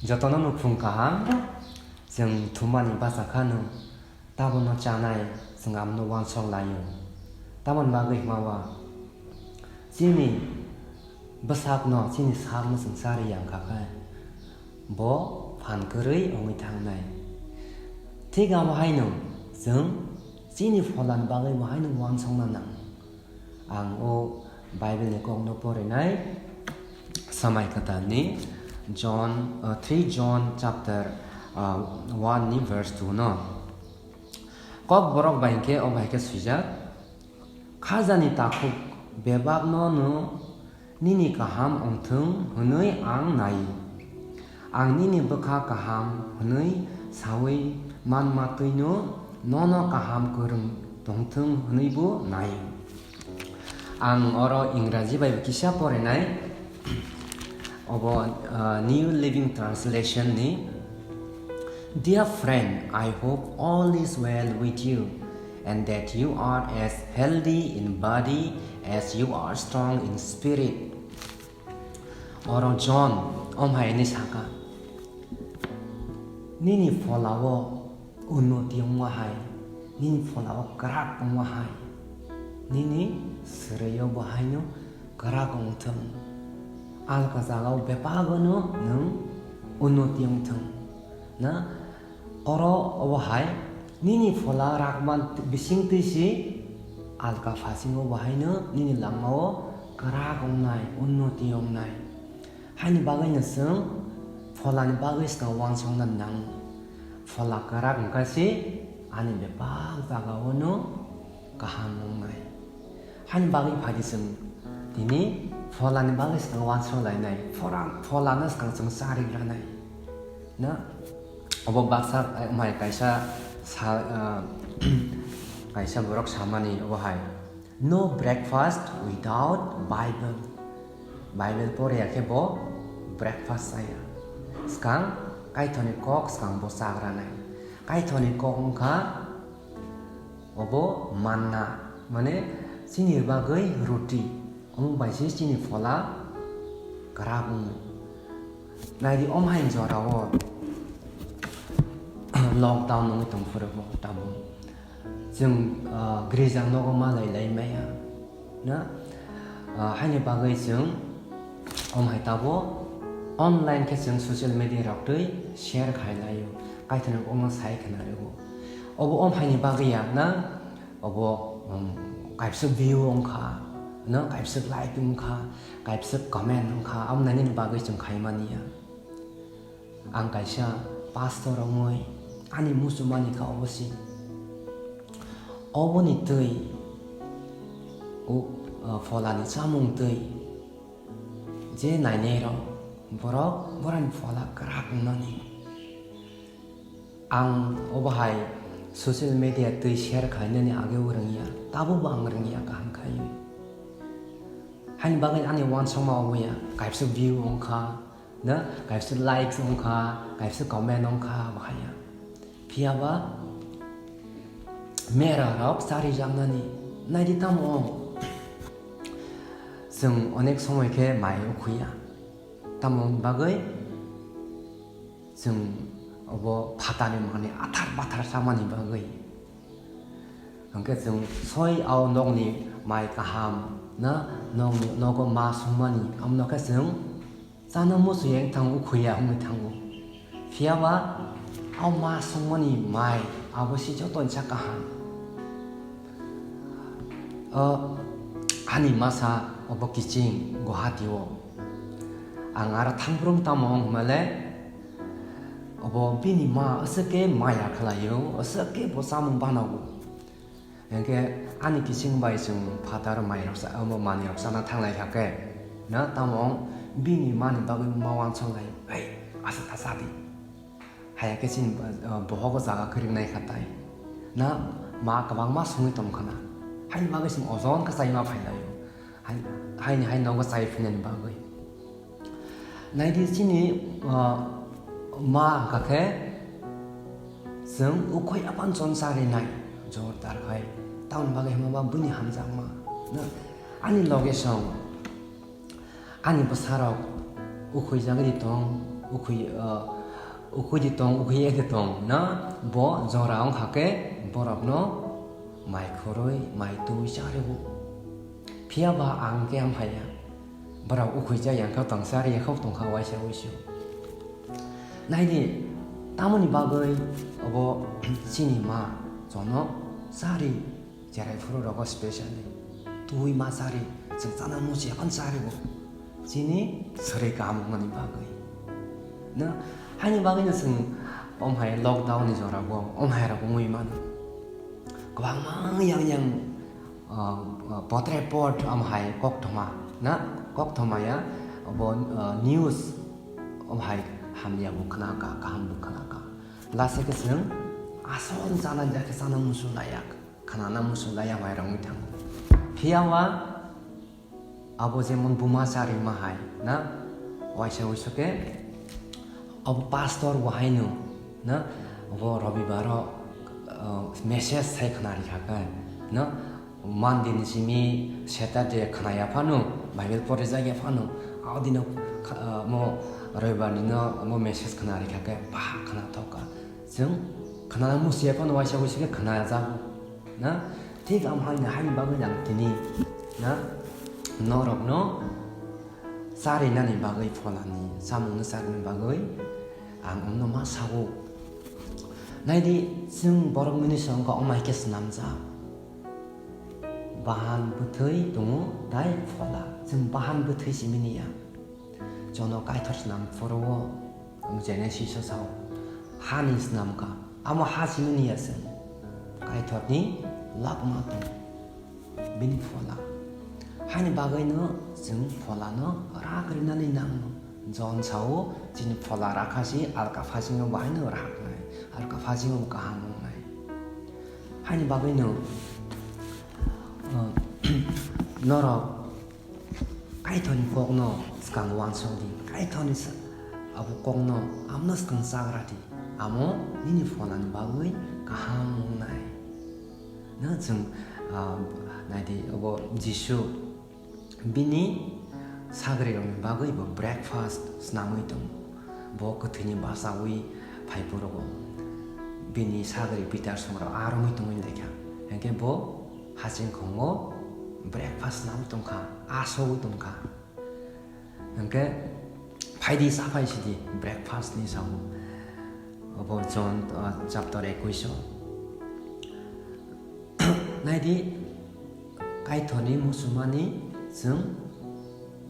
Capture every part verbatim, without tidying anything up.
Jotono nukhung kaham, chwng thumani bacha kha nwng, tabono chanai chwng amno uansuk laio. Tamoni bagwi hwnba ba chini bwsakno, chini sakno chwng charwi yang kha khe, bo phan kwrwi wngwi thangnai. Thik abo haino chwng chini pholani bagwi bo haino uansukna nango. Ang o Bible ni kokno porinai, Samai Kwtalni John, uh, three John chapter, uh, one ni verse two no. Kokborok bai hwnkhe o bai khe swijak, "Khajani takhuk bebakno no nini kaham wngthung hwnwi ang nai. Ang nini bwkha kaham hwnwi saui manma twino nono kaham kwrwng tongthung hwnwibo nai." Ang oro Ingraji bai bo kisa porinai. Obo, uh, New Living Translation ni, "Dear friend, I hope all is well with you and that you are as healthy in body as you are strong in spirit." Oro John omhai hwnwi saka, "Nini pholao unnoti wngma hai, nini pholao kwrak wngma hai, nini swrwio bo haino kwrak wngthung, alka jagao bebagwno nwng unnoti wngthung." Na, oro obo hai nini phola rakman bising twi si alka phasingo bo haino nini langmao kwrak wngnai, unnoti wngnai. Haini bagwino chwng pholani bagwi swkang uansukna nango. Phola kwrak wngkha se ani bebak jagao no kaham wngnai. Haini bagwi phaidi chwng tini pholani bagwi swkang uansuk lainai, phola-, pholano swkang chwng charwi granai. Na, obo baksa, eh, mai kaisa sa-, ah, kaisa borok samani obo hai, "No breakfast without Bible." Bible poriya khe bo breakfast chaya. Swkang Kaitorni kok swkang bo chagranai. Kaitorni kok wngkha obo manna, mane chini bagwi ruti, omo bai se chini phola kwrak wngo. Naidi, omhain jorao lockdown wngwi tongphuru bo tabuk. Chwng, ah, girja nogo ma lai lai maya, na? Ah, haini bagwi chwng omhai tabo online khe chwng social media rok twi share khai laio, Kaitorni kokno sai khna rwo. Obo omhaini bagwi ya, na? Obo, um, kaisa view wngkha, na? Kaisa like wngkha, kaisa comment wngkha, amo nainani bagwi chwng khai mani ya. Ang kaisa pastor wngwi ani muchumani kha obo si. Oboni twi o, uh, pholani chamung twi je nainai rok, borok borani phola kwrak wngnani. Ang obo hai social media twi share khainani age o rwngya, tabukbo ang rwngya kaham khaiwi. Haini bagwi ani uansukma obo ya, kaisa view wngkha, na, kaisa likes wngkha, kaisa comment wngkha, bahai ya. Phiya ba mera rok charijaknani, naidi tamo wng? Chwng onek somoi khe mai ukhuya. Tamo bagwi chwng obo phatani manwi athar bathar chamani bagwi. Hwnkhe chwng soi o nokni mai kaham na, nokni nogo ma songmani, amno khe chwng chana muchungya wng thango, ukhuya wngwi thango. Phiya ba o ma songmani mai abo se jotono sa kaham. O, ani masa obo kiching Guwahati o. Ang aro thangphuru tamo wng hwnmale, obo bini ma aswk khe maya khlaio, aswk khe bo chamung banago. Hwnkhe ani kiching bai chwng phatar mairok cha-, omo manwirok chana thanglai kha khe, na tamo wng bini mani bagwi ma uansuk lai, "Ei, asa ta cha di." Haya khe chini, uh, bohogo jaga kwrwng nai kha tai. Na ma kwbangma songwi tong khna. Haini bagwi chwng ojon khe chaima phai laio. Hai-, haini hai nogo chai phinani bagwi. Naidi chini, uh, ma hwnkha khe chwng ukhoi apan chon charinai jordar khai. Tamoni bagwi hwnba bini hamjakma. Na ani loge song. Ani bwsarok ukhuijagwi tong, Ukhui, ah, ukhui di tong, ukhui ye de tong, na? Bo jora wng kha khe borok no mai khoroi, mai twi chari o. Phiya ba ang khe amphai ya. Borok ukhui cha yang kha tong chari ya khok tong kha waisa wuisu. Nai di, tamoni bagwi obo chini ma jono chari. Cherai phuru rogo specially twi ma chari, chwng chana musi yapan chari bo. Chini sari kaham wngmani bagwi. No, haini bagwi no chwng om hai lockdown ni jora bo, om hai rok wngwi mano. Kwbangma yang yang, ah, ah, potre pot om hai kok thoma, na, kok thoma ya, bo, ah, news om hai hamya bo khna ka, kaham bo khna ka. Lasa khe chwng asol chana jakhe chana musu layak. Khnana muchung laiya mai rwngwi thango. Phiya ba abo jemon buma chari ma hai na, waisa wuisu khe abo pastor bo haino na, abo Robibaro, uh, message sai khna rikha khe na, Monday ni simi Saturday khna ya phano, Bible pore jak ya phano, abo dino kha-, uh, mo Robibar ni no mo message khna rikha khe ba khna thoka. Chwng khnana musi ya phano waisa wuisu khe khna jago. Na, thik am hai na, haini bagwi ang tini, na, norokno charinani bagwi pholani, samungno charinani bagwi ang omno ma sago. Naidi, chwng borok mini songkha omai khe swnamjak. Bahan bwthwi tongo, tai phola. Chwng bahan bwthwi simi niya. Jono Kaitor swnam phuru o, Genesis o sao, hani swnam kha. Amo ha simi niya chwng. Kaitorni lakma tong. Bini phola. Hani bagwino chwng pholano rak rinani nango. Jon sao, chini phola rakha si alka phasingo bahaino raknai. Alka phasingo kaham wngnai. Hani bagwino, uh, norok Kaitorni kokno swkang uansuk di. Kaitorni sa-, abo kokno amno swkang chagra di. Amo nini pholani bagwi kaham wngnai. Na chwng, ah, naidi, obo Jisu bini sagrirokni bagwi bo breakfast swnamwi tongo. Bo kwthwini bachaui phai phuru bo bini sagri Peter songrok aa romwi tongwi laikha. Hinkhe bo hachingkhongo breakfast swnamwi tongkha, aa sogwi tongkha. Hinkhe phaidi, cha phai sidi breakfast ni samung. Obo John, ah, chapter ekwis o. Naidi, Kaitorni muchungmani chwng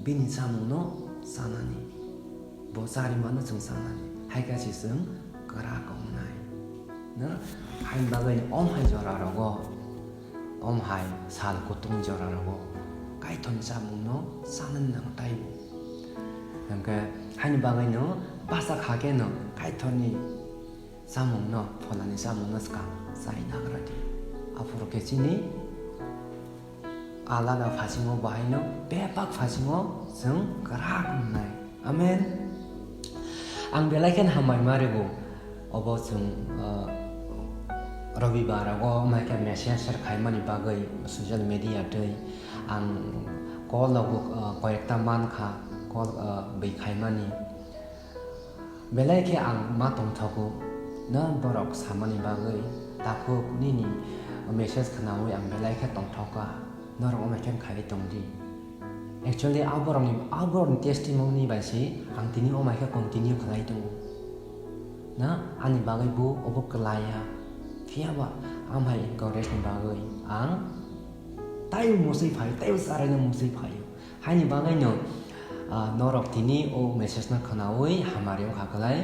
bini chamungno chanani. Bo charimano chwng chanani. Hai khe se chwng kwrak wngnai. Na, haini bagwi om hai jora rogo, om hai sal kutung jora rogo Kaitorni chamungno chanani nang taibo. Hinkhe haini bagwino bachak hakhe no Kaitorni chamungno, pholani chamungno swkang chai nagra di. Aphuru khe chini alada phasingo bahaino bebak phasingo chwng kwrak wngnai. Amen. Ang belai khe hambai ma rwgo. Obo chwng, uh, Robibar rogo mai khe message share khaimani bagwi social media twi ang call rogo, uh, koyekta mankha, call, uh, bwi khaimani. Belai khe ang ma tongthogo, na borok samani bagwi takhuk nini message khnaui ang belai khe tongthokha, norok omai khe khaiwi tongdi. Actually, a borokni, a borokni testimony bai se ang tini omai khe continue khlai tongo. Na, ani bagwi bo obo kwlaiya. Phiya ba, amhai encourage ni bagwi ang taibo musui phaio, taibo charaino musui phaio. Haini bagwino, ah, norok tini o message no khwnaui hamari wngkha kwlai.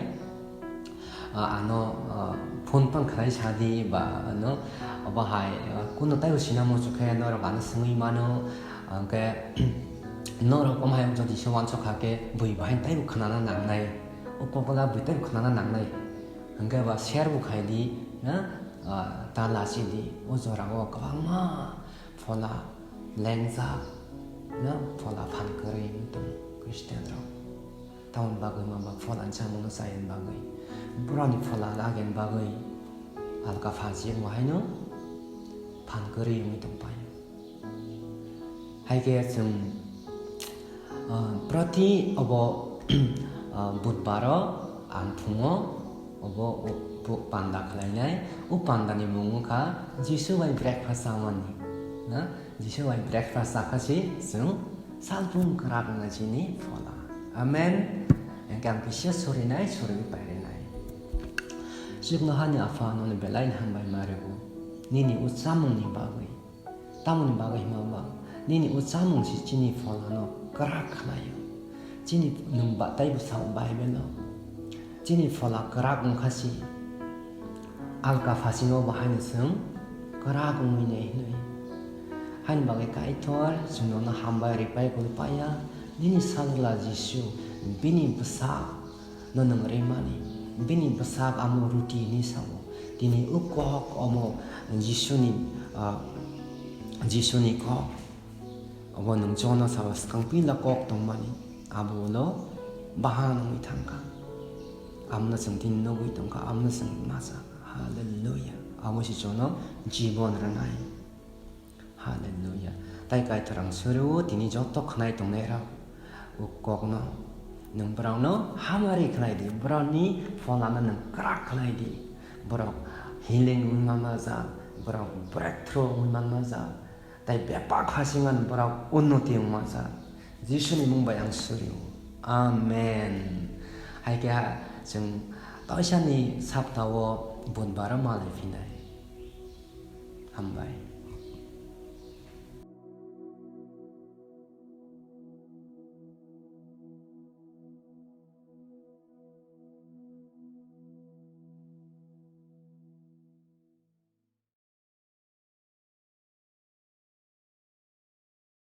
Ah, ano, ah, phone tong khlai sadi ba ano, obo hai, ah, kuno taibo sina muchukhe norok ano swngwi mano, hwnkhe norok omo hai jodi se uansukha khe bui bai taibo khwnana nangnai, o kokla bui taibo khwnana nangnai, hwnkhe ba share bo khaidi, na, ah, ta lachidi, o jorao kwbangma phola lengjak, na, phola phan kwrwi wng tong Christian rok. Tamoni bagwi ma ba phola ni chamungno chayani bagwi, borokni phola lageni bagwi alka phalchi wngma haino phan kwrwi wngwi tongpaio. Hai khe chwng, ah, prati obo, Ah, budbaro ang phungo obo o, bo panda khlainai. O pandani mung wngkha Jisu bai breakfast chamani. Na? Jisu bai breakfast chakha si chwng salpung kwrak wngna chini phola. Amen. Hwnkhe ang kisa surinai, suriwi pairinai. Chuknohani Apha, nono belai hambai ma rwo. Nini o chamungni bagwi. Tamoni bagwi hima ba, nini o chamung se chini pholano kwrak khlaio. Chini nwng ba tei bwsao Bible-o. Chini phola kwrak wngkha si, alka phasingo bo haino chwng kwrak wngwi nai hwnwi. Haini bagwi Kaitor chwng nono hambai rwpai gul paya, nini Sajla Jisu, bini bwsa no nwng rimani, bini bwsak amo ruti hinwi sao. Tini o kok omo Jisuni, ah, Jisuni kok. Obo nwng jono sao swkang pila kok tongmani, abo ulo bahan wngwi thangkha. Amono chwng tini nugwi tongkha, amono chwng masa. Hallelujah. Abo se jono jibon rwnai. Hallelujah. Tai Kaitor ang suriwo tini joto khnai tongnai rok o kokno. Nwng borokno hamari khlai di, borokni pholano nwng kwrak khlai di. Borok healing wngwi manma jak, borok breakthrough wngwi manma jak, tai bebak hasingano borok unnoti wngma jak. Jisuni mung bai ang suriwo. Amen. Hai khe chwng toisani saptao budbaro malai phinai. Hambai.